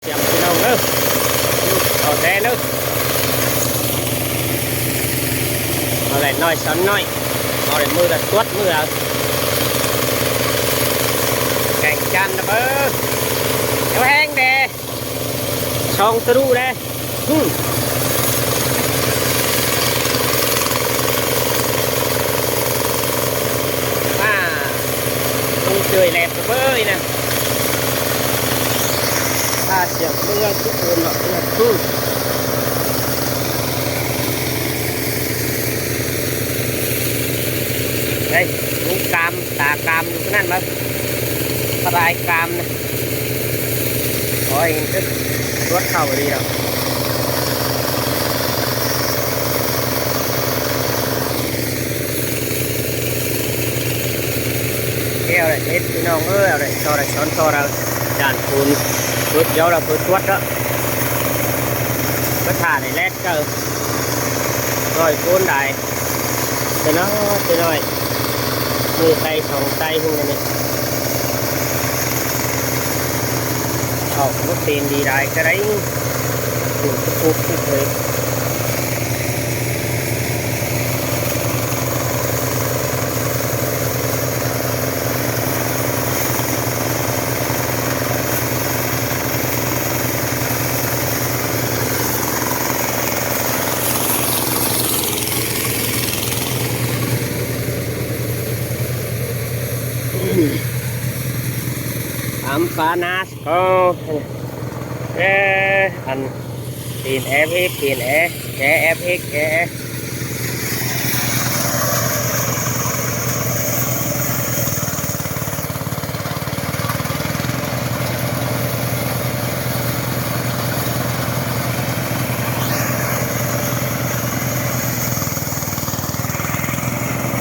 ຍຳພີ່ນ້ອງເດີ ເອົາແທ້ເດີ ເອົາໄດ້ໜ້ອຍສອນໜ້ອຍ ເອົາໄດ້ມື້ລະຕົວດມື້ລະແກງຈັນນະເບີ ເອົາແຮງແດ່ ສອງຕະລຸແດ່ ອືມ ອ່າ ລົງເຈີຍແຫຼບ ເອີຍນະ ພາສຽງເມືອງທຸກຄົນເນາະ ອືມ ເຮີ້ຍ ຫູກາມ ຕາກາມຢູ່ນັ້ນເບິ່ງ ສະບາຍກາມນະ ໂອ້ຍ ຕວດເຂົ້າດີດອກ. ແກ້ວໄດ້ເຮັດພີ່ນ້ອງເອີຍ ເອົາໄດ້ຊໍໄດ້ສອນຕໍ່ແລ້ວ ຢ້ານຝົນ ເປີດດຽວລະເປີດຕວດເນາະ ມາຖ້າໄດ້ແລດເກີ ຮ້ອຍໂກນໄດ້ ແຕ່ນ້ອຍແຕ່ນ້ອຍ ມືໄຕສອງໄຕພຸ້ນລະນີ້ ເອົາມາເຕັນດີຫຼາຍກະໄດ້ ປຸບປຸບເລີຍ. ອຳຟານາ ໂອ້ ເອີ ອັນ ເປັນແອເພັກ ເປັນແອ ແກແອເພັກ ແກ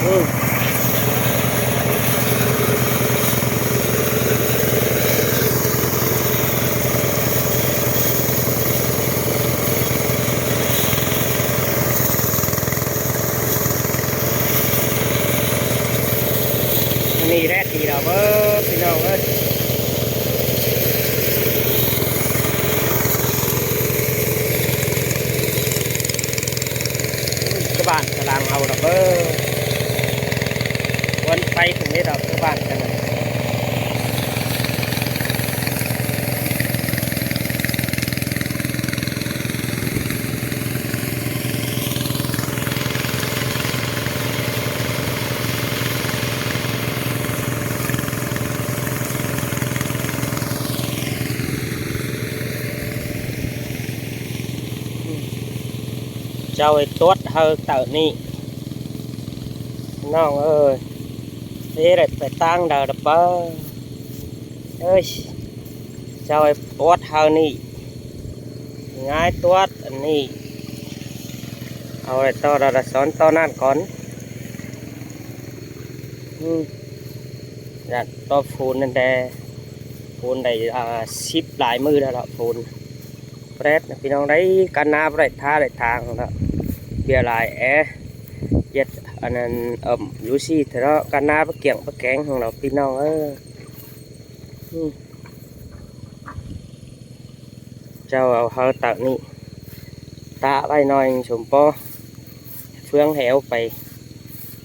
ອືມ ນີ້ແຫຼະ ທີ່ລາວເອີຍ ພີ່ນ້ອງເອີຍ ຊາວບ້ານກຳລັງເອົາດອກເອີຍ ຄວນໄປເຖິງໄດ້ດອກຊາວບ້ານກັນນະ. ເຈົ້າໄອ້ຕົວດເຮົາເຕີນີ້ ນ້ອງເອີຍ ເອີ ໄດ້ໄປຕາງໃດລະເປີ ເອີຍ ເຈົ້າໄອ້ປວດເຮົານີ້ ງ່າຍຕວດອັນນີ້ ເອົາໄວ້ຕໍ່ລະສອນຕໍ່ນັ້ນກ່ອນ ອືມ ຢ່າຕໍ່ຝົນນັ້ນແດ່ ຝົນໄດ້ ອ່າ ສິບຫຼາຍມື້ແລ້ວລະ ຝົນ ແປດນະພີ່ນ້ອງໄດ໋ ການນາບໍ່ໄດ້ທ່າໄດ້ທາງເນາະ ເບຍຫຼາຍແອ ເຮັດອັນນັ້ນ ເອີ່ມ ຢູ່ຊີ້ເຖາະເນາະ ການນາປະກຽງປະແກງຂອງເຮົາພີ່ນ້ອງເອີຍ ອືມ ເຈົ້າເອົາເຮົາຕາກນີ້ ຕາກໄວ້ໜ້ອຍສົມພໍ ເຟືອງແຫວໄປ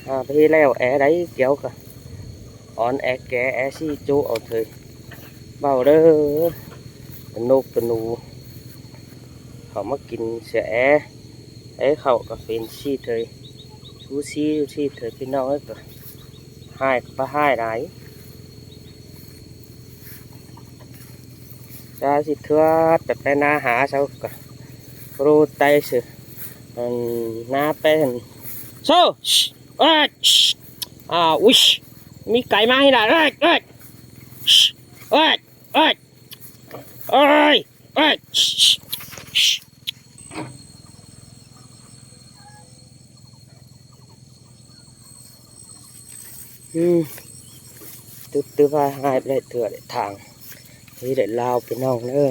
ຫາໄປແລ້ວແອໄດ໋ ກ່ຽວກະ ອອນແອແກແອຊີ້ຈຸເອົາເທີຍ ເວົ້າເດີ ຕະນົກຕະໜູ ເຂົາມາກິນເສຍແອ ແອເຂົ້າກະເປັນຊີ້ເທີຍ ຊູຊີຢູ່ຊີ້ເທີຍ ພີ່ນ້ອງເອີຍ ກະຮ້າຍກະບໍ່ຮ້າຍຫຼາຍ ຈາຊິເຖືອດແຕ່ໄປນາຫາເຂົາກະ ໂຣໄຕຊື່ ອັນ ນາໄປຫັ້ນ ໂຊ ເອີຍ ອ່າ ອຸຍ ມີໄກ່ມາໃຫ້ລະ ເອີຍ ເອີຍ ເອີຍ ເອີຍ ເອີຍ ເອີຍ ອືມ ຕຶບໆ ຫາຍໄປໄດ້ເທື່ອໄດ້ທາງ ນີ້ໄດ້ລາວພີ່ນ້ອງເດີ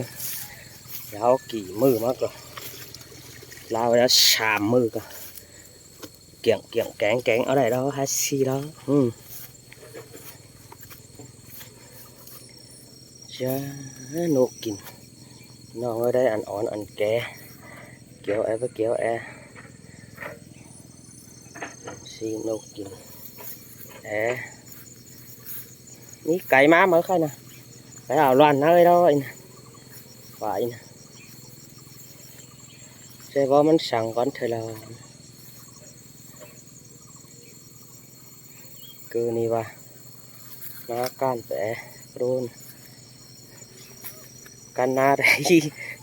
ລາວກີ່ມື້ມາກະ ລາວໄດ້ສາມມື້ກະ ກຽງກຽງແກງແກງ ເອົາໄດ້ດອກ ຫາຊິດອກ ອືມ ຈາ ນົກກິນ ນ້ອງເອີຍ ໄດ້ອັນອ່ອນອັນແກ່ ກຽວແອ ໄປກຽວແອ ຊີ້ນົກກິນແອ. ນີ້ໄກ່ມາເມື່ອໄຂນະ ໄປເອົາຫຼານເອີຍດອກ ໄປນະ ໃສ່ບໍ່ມັນສັງກ່ອນເທື່ອລະ. ຄືນີ້ວ່າ ນາການແປໂດນ ກັນນາໄດ້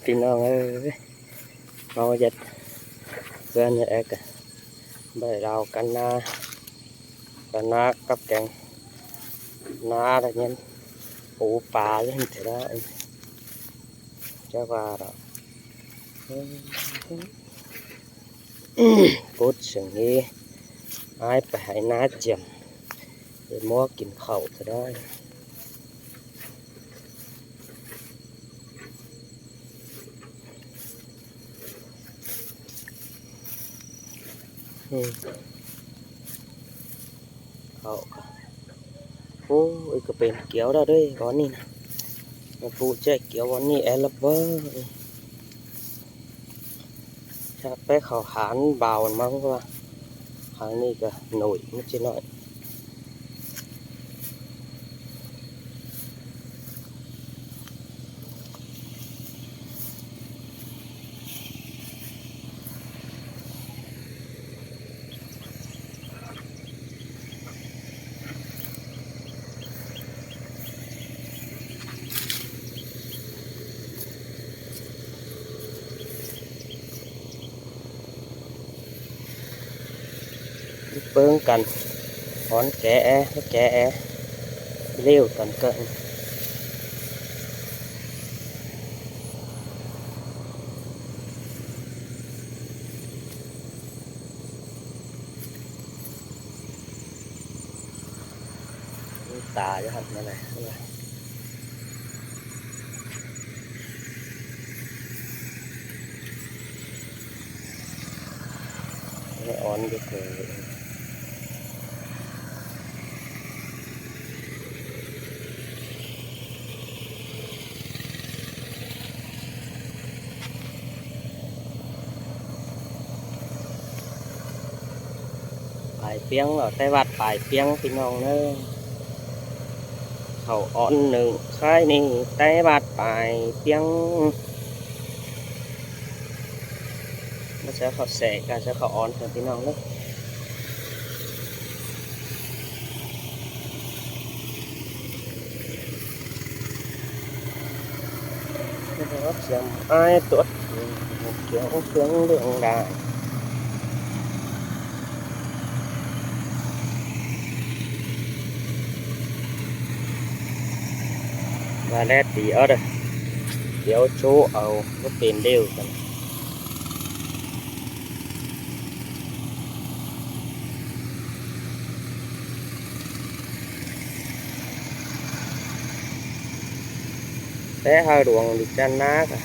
ພີ່ນ້ອງເອີຍ. ເຮົາເຮັດເຮືອນເຮັດແອກະ ບໍ່ໄດ້ລາວກັນນາ ກັນນາກັບແກງນາ ລະເຫັນປູປາຢູ່ຫັ້ນແທ້ ຈັກວ່າດອກ. ກົດສະເຫງ ອ້າຍໄປໄຮ່ນາຈຽມ ໄປມົວກິນເຂົ້າກໍໄດ້. ເຂົ້າ ໂອ້ຍ ກໍເປັນກຽວແລ້ວເດ້ ບ່ອນນີ້ນະ ແມ່ປູແຈກກຽວບ່ອນນີ້ແອລະເບີ. ຈະໄປເຂົ້າຫານບ່າວມັນ ເພາະວ່າທາງນີ້ກໍໜ້ອຍ ມັນຊິໜ້ອຍ. ເບິ່ງກັນ ອອນແກະແອ ແກະແອ ເລວກັນເກີນ. ມີຕາຢູ່ຫັ້ນ ນັ້ນແຫຼະ ອ່ອນຢູ່ເກີນ. ປາຍປຽງ ເວົ້າແຕ່ວັດປາຍປຽງ ພີ່ນ້ອງເອີຍ. ເຂົ້າອ່ອນໜຶ້ງຂາຍນີ້ແຕ່ວັດປາຍປຽງ. ມາເຈີເຂົ້າແຊກ ກະເຈີເຂົ້າອ່ອນກັນ ພີ່ນ້ອງເດີ. ສຽງອ້າຍຕົດ ກຽວເຄື່ອງເລື່ອງດາ ວ່າແລດດີເອົາເດີ ດຽວໂຊເອົາ ບໍ່ເປັນດຽວກັນ. ແຕ່ເຮົາຫຼວງດິຈັນນາກະ